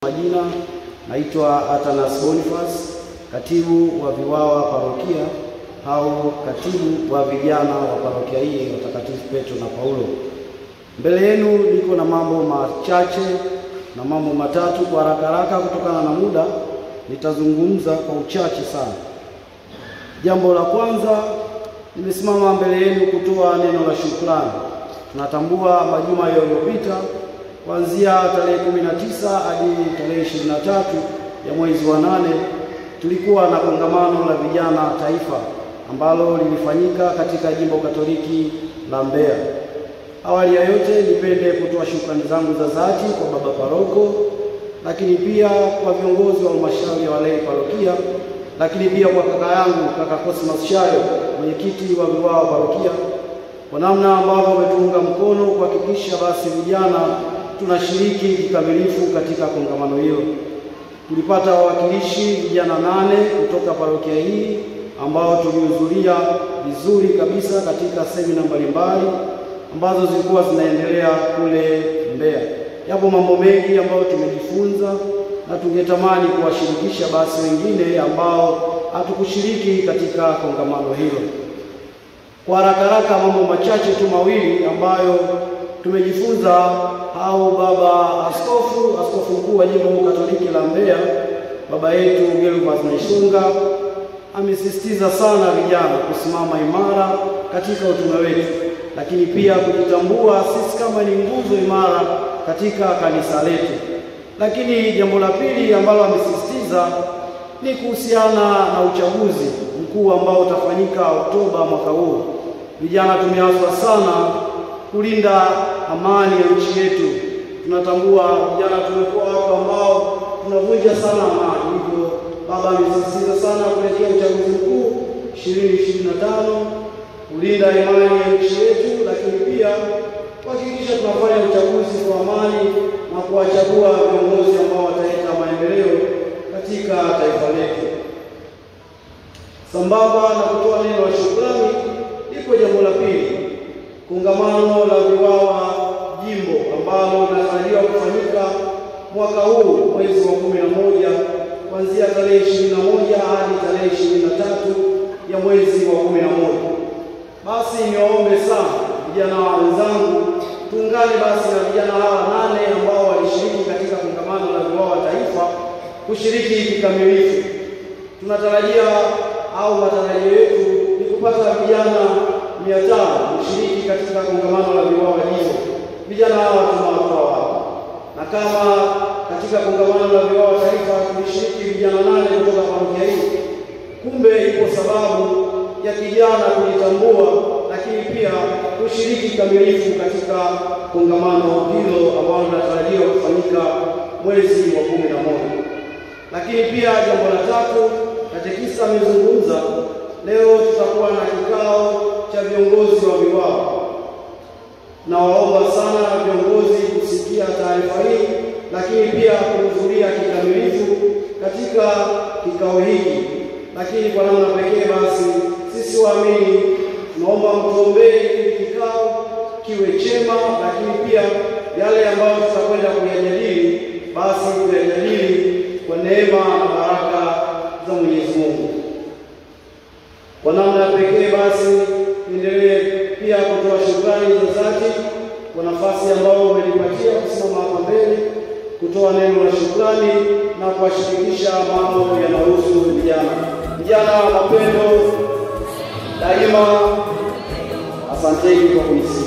Majina naitwa Atanas Boniface, katibu wa VIWAWA parokia au katibu wa vijana wa parokia hii Watakatifu Petro na Paulo. Mbele yenu niko na mambo machache na mambo matatu kwa haraka haraka, kutokana na muda nitazungumza kwa uchache sana. Jambo la kwanza, nimesimama mbele yenu kutoa neno la shukrani. Tunatambua majuma yaliyopita kuanzia tarehe 19 hadi tarehe 23 ya mwezi wa 8 tulikuwa na kongamano la vijana taifa ambalo lilifanyika katika jimbo Katoliki la Mbeya. Awali ya yote nipende kutoa shukrani zangu za dhati kwa baba paroko, lakini pia kwa viongozi wa halmashauri ya walei parokia, lakini pia kwa kaka yangu kaka Cosmas Shayo, mwenyekiti wa VIWAWA parokia, kwa namna ambavyo wametuunga mkono kuhakikisha basi vijana tunashiriki kikamilifu katika kongamano hilo. Tulipata wawakilishi vijana 8 kutoka parokia hii ambao tulihudhuria vizuri kabisa katika semina mbalimbali ambazo zilikuwa zinaendelea kule Mbeya. Yapo mambo mengi ambayo tumejifunza na tungetamani kuwashirikisha basi wengine ambao hatukushiriki katika kongamano hilo. Kwa haraka haraka mambo machache tu mawili ambayo tumejifunza au baba askofu mkuu wa jimbo Katoliki la Mbeya, baba yetu Gervas Naisunga, amesisitiza sana vijana kusimama imara katika utume wetu, lakini pia kujitambua sisi kama ni nguzo imara katika kanisa letu. Lakini jambo la pili ambalo amesisitiza ni kuhusiana na uchaguzi mkuu ambao utafanyika Oktoba mwaka huu. Vijana tumeaswa sana kulinda amani ya nchi yetu. Tunatambua vijana tumekuwa watu ambao tunavunja sana amani. Hivyo baba amesisitiza sana kuelekea uchaguzi mkuu 2025 kulinda imani ya nchi yetu, lakini pia kuhakikisha tunafanya uchaguzi kwa amani na kuwachagua viongozi ambao wataleta maendeleo katika taifa letu. Sambamba na kutoa neno la shukrani, liko jambo la pili, kongamano la VIWAWA jimbo ambalo linatarajiwa kufanyika mwaka huu mwezi wa 11 kuanzia tarehe 21 hadi tarehe 23 ya mwezi wa 11. Basi niwaombe sana vijana wenzangu, tuungane basi na vijana hawa 8 ambao walishiriki katika kongamano la VIWAWA taifa kushiriki kikamilifu. Tunatarajia au matarajio yetu ni kupata vijana 500 kushiriki katika kongamano la VIWAWA jimbo. Vijana hawa tunawatoa wapi? Na kama katika kongamano la VIWAWA taifa tulishiriki vijana 8 kutoka parokia hii, kumbe ipo sababu ya kijana kujitambua, lakini pia kushiriki kikamilifu katika kongamano hilo ambalo linatarajiwa kufanyika mwezi wa 11. Lakini pia jambo la tatu, katekista amezungumza leo, tutakuwa na kikao cha viongozi wa VIWAWA. Na waomba sana viongozi kusikia taarifa hii, lakini pia kuhudhuria kikamilifu katika kikao hiki. Lakini kwa namna pekee basi sisi waamini tunaomba mtuombee ili kikao kiwe chema, lakini pia yale ambayo tutakwenda kuyajadili basi kuyajadili kwa neema na baraka za Mwenyezi Mungu. Kwa namna pekee basi niendelee pia kutoa shukrani za dhati kwa nafasi ambayo umenipatia kusimama hapa mbele kutoa neno la shukrani na kuwashirikisha mambo yanayohusu vijana. Vijana mapendo daima, asanteni kwa kunisikia.